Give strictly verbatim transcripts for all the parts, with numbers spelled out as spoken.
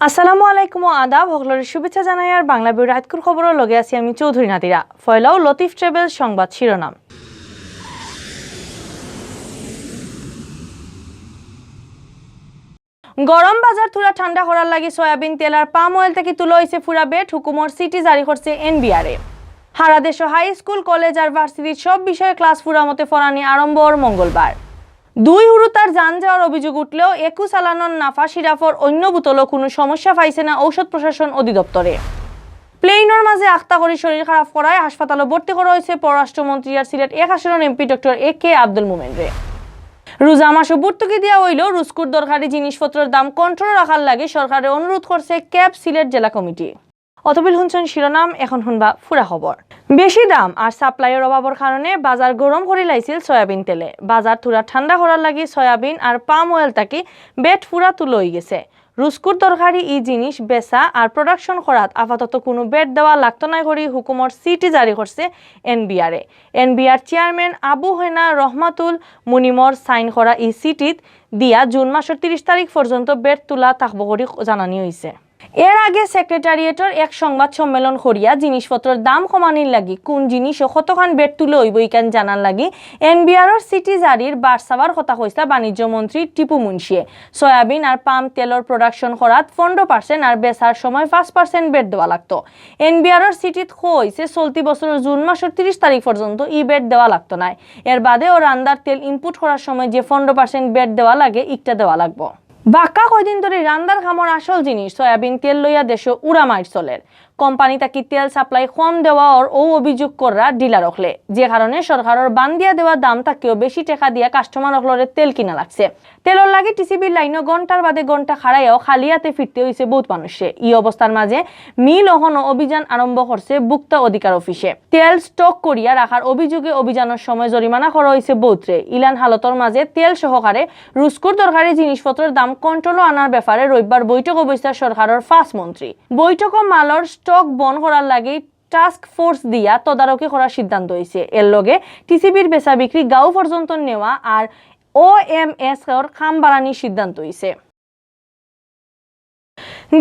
আসসালামু আলাইকুম ও আদাব, হকলরে শুভেচ্ছা জানাইয়ার বাংলা বিউরো আইতকুর খবরর লগে আছি আমি চৌধুরী নাদিরা। ফয়লাউ লতিফ ট্রাভেলস সংবাদ শিরোনাম। গরম বাজার থুড়া ঠান্ডা করার লাগি সয়াবিন তেল আর পাম অয়েল থাকি তুলা অইছে ফুরা বেট, হুকুমর সিটি জারি করছে এনবিআর এ। হারা দেশো হাই স্কুল, কলেজ আর ভার্সিটির সব বিষয়ে ক্লাস ফুরা মতে ফরানি আরম্ভ অর মঙ্গলবার। দুই হুরুতার জান যাওয়ার অভিযোগ উঠলেও একু চালানর নাফা সিরাফর অইন্য বোতলো কুনু সমস্যা পাইছে না ঔষধ প্রশাসন অধিদপ্তরে। প্লেইনর মাঝে আখতা করি শরীর খারাপ করায় হাসপাতালো ভর্তি করা অইছে পররাষ্ট্রমন্ত্রী আর সিলেট এক আসনর এমপি ডক্টর এ কে আব্দুল মোমেনরে। রোজা মাসো ভর্তুকি দেওয়া অইলেও রুস্কুর দরকারি জিনিসপত্রর দাম কন্ট্রোলো রাখার লাগি সরকারে অনুরোধ করছে ক্যাব সিলেট জেলা কমিটি। অতবিল হুনছইন শিরোনাম, এখন হুনবা ফুরা খবর। বেশি দাম আর সাপ্লাইর অভাবর কারণে বাজার গরম করিলাইছিল সয়াবিন তেলে। বাজার থুড়া ঠান্ডা করার লাগি সয়াবিন আর পাম অয়েল থাকি বেট ফুরা তুলা অইগেছে। রুস্কুর দরকারি ই জিনিস বেচা আর প্রোডাকশন করাত আপাতত কুনু বেট দেওয়া লাগতো নায় করি হুকুমর সিটি জারি করছে এনবিআর এ। এনবিআর চেয়ারম্যান আবু হেনা রহমাতুল মুনিমর সাইন করা ই সিটিত দিয়া জুন মাসর তিরিশ তারিখ পর্যন্ত বেট তুলা থাকবো করি জানানি অইছে। এর আগে সেক্রেটারিয়েটর এক সংবাদ সম্মেলন করিয়া জিনিসপত্রর দাম কমানির লাগি কুন জিনিসো কতখান বেট তুলা অইবো ইখান জানার লাগি এনবিআরর সিটি জারির বার্সাবার কথা কইছলা বাণিজ্য মন্ত্রী টিপু মুন্সিয়ে। সয়াবিন আর পাম তেলর প্রোডাকশন করাত পনেরো পার্সেন্ট আর বেচার সময় পাঁচ পার্সেন্ট বেট দেওয়া লাগতো। এনবিআরর সিটিত কইছে চলতি বছরর জুন মাসর তিরিশ তারিখ পর্যন্ত ই বেট দেওয়া লাগতো নায়। এর বাদেও রান্দার তেল ইম্পোর্ট করার সময় যে পনেরো পার্সেন্ট বেট দেওয়া লাগে, ইকটা দেওয়া লাগবো। বাক্কা কয়দিন ধরি রান্দার কামর আসল জিনিস সয়াবিন তেল লইয়া দেশো উড়া মাইর চলের। কোম্পানি থাকি তেল সাপ্লাই কম দেওয়ার অউ অভিযোগ কররা ডিলার অকলে, যে কারণে সরকারর বান্দিয়া দেওয়া দাম থাকিও বেশি টেকা দিয়া কাস্টমার অকলরে তেল কিনা লাগছে। তেলর লাগি টিসিবির লাইনো ঘন্টার বাদে ঘন্টা খাড়াইয়াও খালি হাতে ফিরতে অইছে বউত মানুষরে। ই অবস্থার মাঝে মিল অখনো অভিযান আরম্ভ করছে ভোক্তা অধিকার অফিসে। তেল স্টক করিয়া রাখার অভিযোগে অভিযানর সময় জরিমানা করা অইছে বউতরে। ইলান হালতর মাঝে তেল সহকারে রুস্কুর দরকারি জিনিসপত্রর দাম কন্ট্রোলো আনার ব্যাপারে রবিবার বৈঠকো বইছলা সরকারর পাঁচ মন্ত্রী। বৈঠকো মালর স্টক বন্ধ করার লাগি টাস্ক ফোর্স দিয়া তদারকি করার সিদ্ধান্ত অইছে। এর লগে টিসিবির বেচা বিক্রি গাঁও পর্যন্ত নেওয়া আর ওএমএস এর কাম বাড়ানির সিদ্ধান্ত অইছে।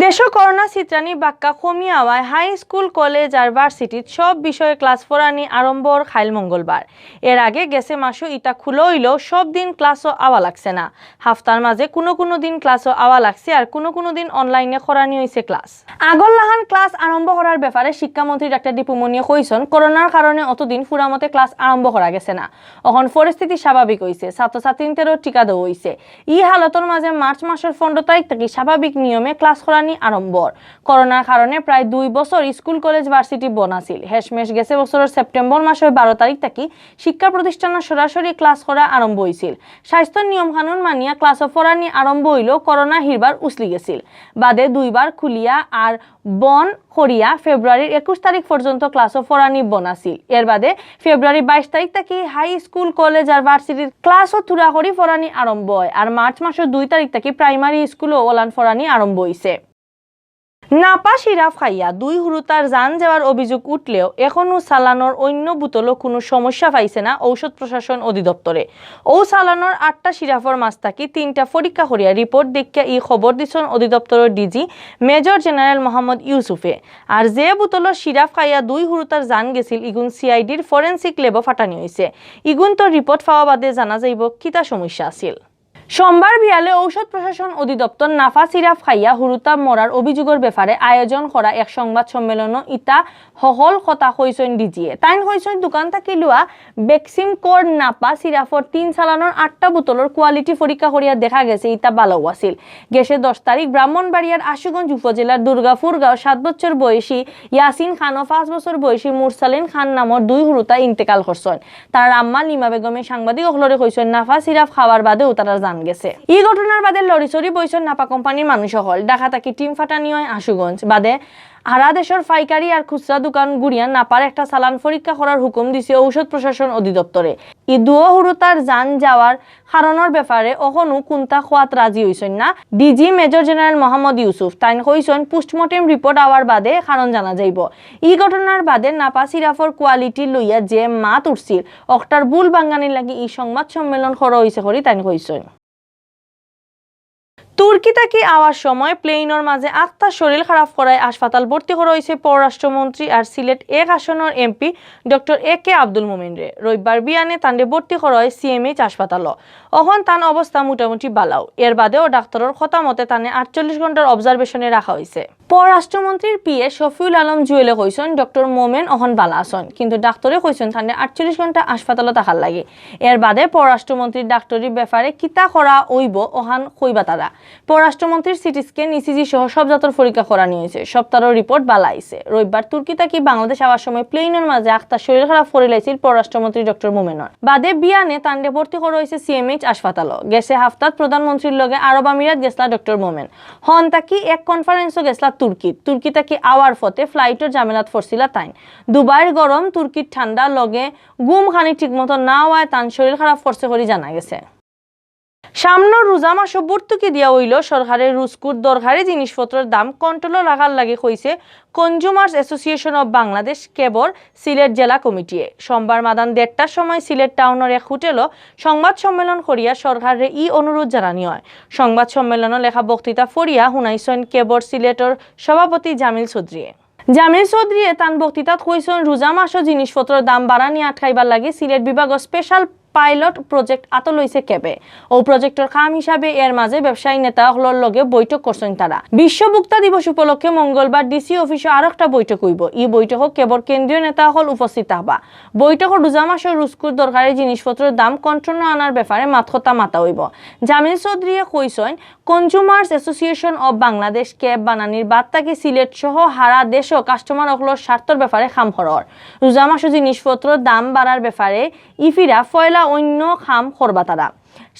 দেশো করোনা ছিতরানি বাক্কা কমি আওয়ায় হাই স্কুল, কলেজ আর ভার্সিটিত সব বিষয়ে ক্লাস ফরানি আরম্ভ অর কাইল মঙ্গলবার। এর আগে গেছে মাসো ইতা খুলা অইলেও সব দিন ক্লাসো আওয়া লাগছে না। হাফতার মাঝে কুনু কুনু দিন ক্লাসো আওয়া লাগছে আর কুনু কুনু দিন অনলাইনে করানি অইছে ক্লাস। আগর লাখান ক্লাস আরম্ভ করার ব্যাপারে শিক্ষামন্ত্রী ডাক্তার দীপু মনিয়ে কইছইন, করোনার কারণে অতদিন ফুরামতে ক্লাস আরম্ভ করা গেছে না। অখন পরিস্থিতি স্বাভাবিক অইছে, ছাত্রছাত্রীন্তেরও টিকা দেওয়া অইছে। ই হালতর মাঝে মার্চ মাসর পনেরো তারিখ থাকি স্বাভাবিক নিয়মে ক্লাস করানি আরম্ভ অর। করোনার কারণে প্রায় দুই বছর স্কুল, কলেজ, ভার্সিটি বন্ধ আছিল। হেশমেশ গেছে বছরর সেপ্টেম্বর মাসর বারো তারিখ থাকি শিক্ষা প্রতিষ্ঠানো সরাসরি ক্লাস করা আরম্ভ অইছিল। স্বাস্থ্য নিয়ম কানুন মানিয়া ক্লাসো ফরানি আরম্ভ অইলেও করোনা হিরবার উছলি গেছিল। বাদে দুইবার খুলিয়া আর বন্ধ করিয়া ফেব্রুয়ারির একুশ তারিখ পর্যন্ত ক্লাসো ফরানি বন্ধ আছিল। এর বাদে ফেব্রুয়ারি বাইশ তারিখ থাকি হাই স্কুল, কলেজ আর ভার্সিটির ক্লাসো থুড়া করি ফরানি আরম্ভ অয়। আর মার্চ মাসর দুই তারিখ থাকি প্রাইমারি স্কুলো অলান ফরানি আরম্ভ অইছে। নাপা সিরাপ খাইয়া দুই হুরুতার জান যাওয়ার অভিযোগ উঠলেও এখনো চালানর অইন্য বোতলো কুনু সমস্যা পাইছে না ঔষধ প্রশাসন অধিদপ্তরে। অউ চালানর আটটা সিরাপর মাঝ থাকি তিনটা পরীক্ষা করিয়া রিপোর্ট দেখিয়া ই খবর দিছইন অধিদপ্তরর ডিজি মেজর জেনারেল মোহাম্মদ ইউসুফে। আর যে বোতলো সিরাপ খাইয়া দুই হুরুতার জান গেছিল, ইগুন সিআইডির ফরেন্সিক ল্যাবো ফাটানি অইছে। ইগুনতর রিপোর্ট পাওয়া বাদে জানা যাইবো কিতা সমস্যা আছিল। সোমবার বিয়ালে ঔষধ প্রশাসন অধিদপ্তর নাফা সিরাপ খাইয়া হুরুতা মরার অভিযোগর ব্যাপারে আয়োজন করা এক সংবাদ সম্মেলনো ইতা হকল কথা কইছইন ডিজিয়ে। তাইন কইছইন, দোকান থাকি লওয়া বেক্সিমকোর নাপা সিরাপর তিন চালানর আটটা বোতলর কোয়ালিটি পরীক্ষা করিয়া দেখা গেছে ইতা ভালাউ আছিল। গেছে দশ তারিখ ব্রাহ্মণবাড়িয়ার আশুগঞ্জ উপজেলার দুর্গাপুর গাঁওর সাত বছর বয়সী ইয়াসিন খান ও পাঁচ বছর বয়সী মুরসালিন খান নামর দুই হুরুতা ইন্তেকাল করছইন। তারার আম্মা লিমা বেগমে সাংবাদিক অকলরে কইছইন, নাফা সিরাপ খাওয়ার বাদেউ তারার জান গেছে। ই ঘটনার বাদে লড়িচড়ি বইছইন নাফা কোম্পানির মানুষ অকল। ঢাকা থাকি টিম ফাটানি অয় আশুগঞ্জ। বাদে হারা দেশর পাইকারি আর খুচরা দোকান ঘুরিয়া নাপার একটা চালান পরীক্ষা করার হুকুম দিছে ঔষধ প্রশাসন অধিদপ্তরে। ই দুও হুরুতার জান যাওয়ার কারণর ব্যাপারে অখনও কুন্তা কওয়াত রাজি অইছইন না ডিজি মেজর জেনারেল মোহাম্মদ ইউসুফ। তাইন কইছইন, পোস্টমর্টেম রিপোর্ট আওয়ার বাদে কারণ জানা যাইবো। ই ঘটনার বাদে নাপা সিরাপর কোয়ালিটি লইয়া যে মাত উঠছিল, অকটার ভুল ভাঙ্গানির লাগি ই সংবাদ সম্মেলন করা অইছে করি তাইন কইছইন। তুর্কি থাকি আওয়ার সময় প্লেনর মাঝে আখতা শরীর খারাপ করায় হাসপাতাল ভর্তি করা অইছে পররাষ্ট্রমন্ত্রী আর সিলেট এক আসনর এমপি ডক্টর এ কে আব্দুল মোমেনরে। রবিবার বিয়ানে তানরে ভর্তি করা অয় সিএমএইচ হাসপাতালও। অখন তান অবস্থা মোটামুটি বালাউ। এর বাদেও ডাক্তারর কথা মতে তানে আটচল্লিশ ঘন্টার অবজারভেশনে রাখা অইছে। পররাষ্ট্রমন্ত্রীর পিএ শফিউল আলম জুয়েলে কইছইন, ডক্টর মোমেন অখন বালা আছইন, কিন্তু ডাক্তারে কইছইন তানরে আটচল্লিশ ঘন্টা হাসপাতালও থাকার লাগি। এর বাদে পররাষ্ট্রমন্ত্রীর ডাক্তারি ব্যাপারে কিতা করা অইবো অখান কইবা তারা। পররাষ্ট্রমন্ত্রীর সিটি স্ক্যান, ইসিজি সহ সব জাতর পরীক্ষা করানি অইছে। সপ্তাহর রিপোর্ট বালা আইছে। রবিবার তুর্কি থাকি বাংলাদেশ আওয়ার সময় প্লেনর মাঝে আখতা শরীর খারাপ করিলাইছিল পররাষ্ট্রমন্ত্রী ডক্টর মোমেনর। বাদে বিয়ানে তানরে ভর্তি করা অইছে সিএমএইচ হাসপাতালও। গেছে হাফতাত প্রধানমন্ত্রীর লগে আরব আমিরাত গেছলা ডক্টর মোমেন। হন থাকি এক কনফারেন্সও গেছলা তুর্কিত। তুর্কি থাকি আওয়ার পথে ফ্লাইটর ঝামেলাত পড়ছিলা তাইন। দুবাইর গরম, তুর্কির ঠান্ডা, লগে ঘুম খানি ঠিকমতো না অওয়ায় তান শরীর খারাপ করছে করি জানা গেছে। সামনর রোজা মাসও ভর্তুকি দিয়া অইলো সরকারে রুজকুর দরকারি জিনিসপত্রর দাম কন্ট্রোলো রাখার লাগি কইছে কনজুমার্স অ্যাসোসিয়েশন অফ বাংলাদেশ, কেবর, সিলেট জেলা কমিটিয়ে। সোমবার মাদান দেড়টার সময় সিলেট টাউনর এক হোটেলো সংবাদ সম্মেলন করিয়া সরকাররে ই অনুরোধ জানানি অয়। সংবাদ সম্মেলনো লেখা বক্তৃতা পড়িয়া হুনাইছইন কেবর সিলেটর সভাপতি জামিল চৌধুরীয়ে। জামিল চৌধুরীয়ে তান বক্তৃতাত কইছইন, রোজা মাসও জিনিসপত্রর দাম বাড়ানি আটকাইবার লাগি সিলেট বিভাগো স্পেশাল পাইলট প্রজেক্ট আতো লইছে কেবে। অউ প্রজেক্টর কাম হিসাবে এর মাঝে ব্যবসায়ী নেতা অকলর লগে বৈঠক করছইন তারা। বিশ্ব ভোক্তা দিবস উপলক্ষে মঙ্গলবার ডিসি অফিসো আরোকটা বৈঠক অইবো। ই বৈঠকো কেবর কেন্দ্রীয় নেতা অকল উপস্থিত থাকবা। বৈঠকো রোজা মাসও রুজকুর দরকারি জিনিসপত্রর দাম কন্ট্রোলো আনার ব্যাপারে মাতকথা মাতা অইবো। জামিল চৌধুরীয়ে কইছইন, কনজুমার্স অ্যাসোসিয়েশন অফ বাংলাদেশ, কেব, বানানির বাদ থাকি সিলেট সহ হারা দেশো কাস্টমার অকলর স্বার্থর ব্যাপারে কাম করর। রোজা মাসও জিনিসপত্রর দাম বাড়ার ব্যাপারে ইফিরা পয়লা অইন্য কাম করবা তারা।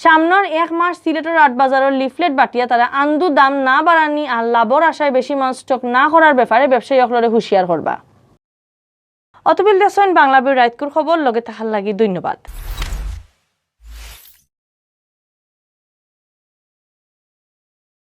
সামনর এক মাস সিলেটর আট বাজারর লিফলেট বাটিয়া তারা আন্দু দাম না বাড়ানি আর লাভর আশায় বেশি মাল স্টক না করার ব্যাপারে ব্যবসায়ী অকলরে হুঁশিয়ার করবা। অতবিল দেশইন বাংলা বই রাইতকুর খবর লগে থাকার লাগি ধন্যবাদ।